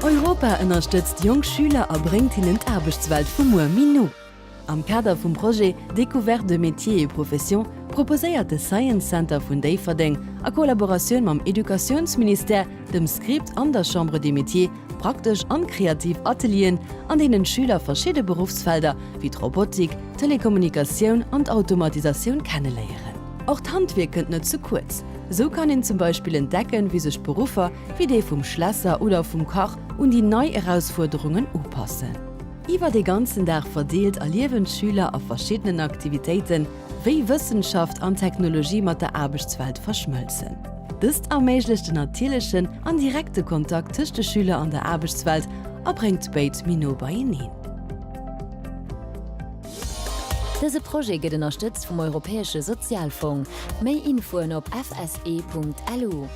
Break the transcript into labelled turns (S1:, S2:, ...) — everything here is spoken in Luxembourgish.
S1: Europa ënnerstëtzt jonk Schüler a bréngt hinnen d'Aarbechtswelt vu muer méi no. Am Kader vum Projet Découverte de métiers et professions proposéiert de Science Center vun Déifferdeng a Kollaboratioun mam Educatiounsministère, dem Script an der Chambre des Métiers praktesch an kreativ Atelieren, an deenen d'Schüler verschidde Beruffsfelder wéi d'Robotik, d'Telekommunikatioun an d'Automatisatioun kenneléieren. Och d'Handwierk kënnt net ze kuerz. Esou kann een zum Beispill entdecken, wéi sech Beruffer wéi dee vum Schlässer oder vum Kach un déi nei Erausfuerderungen upassen. Iwwer de ganzen Dag verdeelt erliewen d'Schüler a verschiddenen Aktivitéiten, wéi Wëssenschaft an Technologie mat der Aarbechtswelt verschmëlzen. Dëst erméiglecht en natierlechen an direkte Kontakt tëscht de Schüler an der Aarbechtswelt a bréngt béid méi no beieneen.
S2: Dëse Projet gëtt ënnerstëtzt vum Europäesche Sozialfong. Méi Infoen op fse.lu.